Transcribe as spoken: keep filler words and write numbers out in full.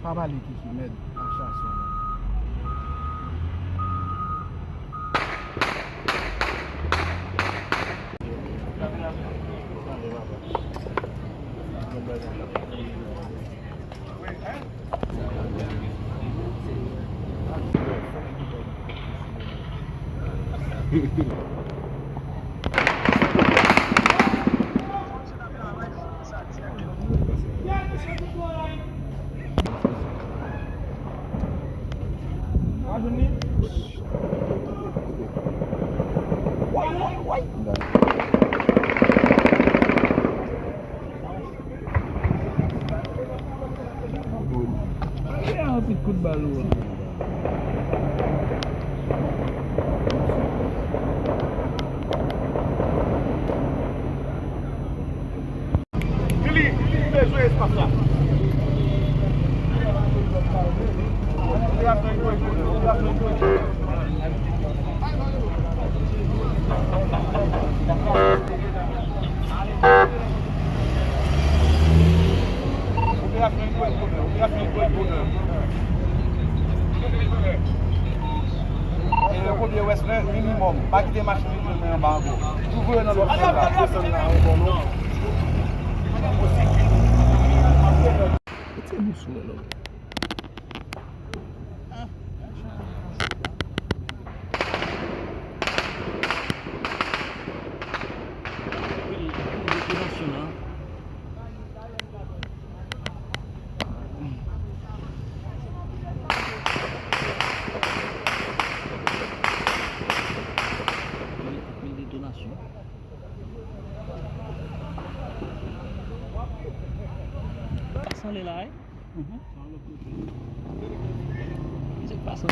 Pa pale Kiki, mèd, a chason. Anpil kout bal ou an. Li, li bezwen espas la. Operasyon Hidroyik Bonè, operasyon Hidroyik Bonè. E yo konbyen wès la minimòm. Pa kite machin yo jwenn anba ankò. Toujou voye nan lòt zòn la. Desann la ankò non. Mete bous mwen non. Anpil detonasyon. Sa sanble la, wi. Mhm. Misye k pase.